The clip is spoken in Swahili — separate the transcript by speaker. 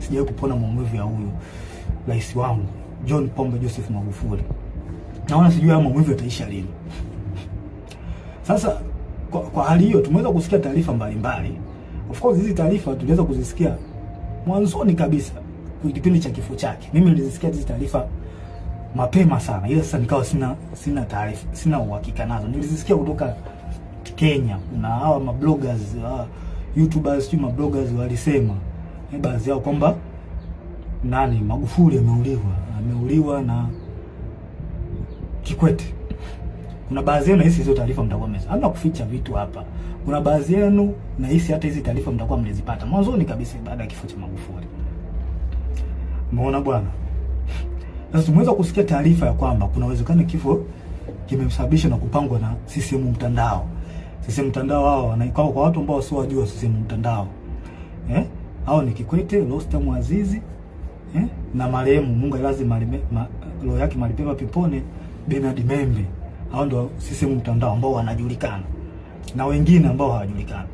Speaker 1: Sijawahi kupona maumivu ya huyu rais wangu John Pombe Joseph Magufuli. Naona sijui haya maumivu yataisha lini. Sasa kwa hali hiyo tumeweza kusikia taarifa mbalimbali. Of course hizi taarifa tuliweza kuzisikia mwanzoni kabisa kipindi cha kifo chake. Mimi nilizisikia hizi taarifa mapema sana, ila sasa nikawa sina taarifa, sina uhakika nazo. Nilizisikia kutoka Kenya, kuna hawa mabloggers, YouTubers, sio mabloggers walisema baadhi yao kwamba nani Magufuli ameuliwa na Kikwete. Kuna baadhi yenu nahisi hizo taarifa mtakuwa mmeza. Hamna kuficha vitu hapa. Kuna baadhi yenu nahisi hata hizi taarifa mtakuwa mlizipata mwanzoni kabisa baada ya kifo cha Magufuli. Umeona bwana? Sasa tumeweza kusikia taarifa ya kwamba kuna uwezekano kifo kimemsababisha na kupangwa na CCM mtandao. CCM mtandao hao wanaikao kwa watu ambao wasiojua CCM mtandao. Hao ni Kikwete, Rostam Aziz, na marehemu Mungu ailaze roho yake mahali pema peponi, Bernard Membe. Hao ndio CCM mtandao ambao wanajulikana na wengine ambao hawajulikani.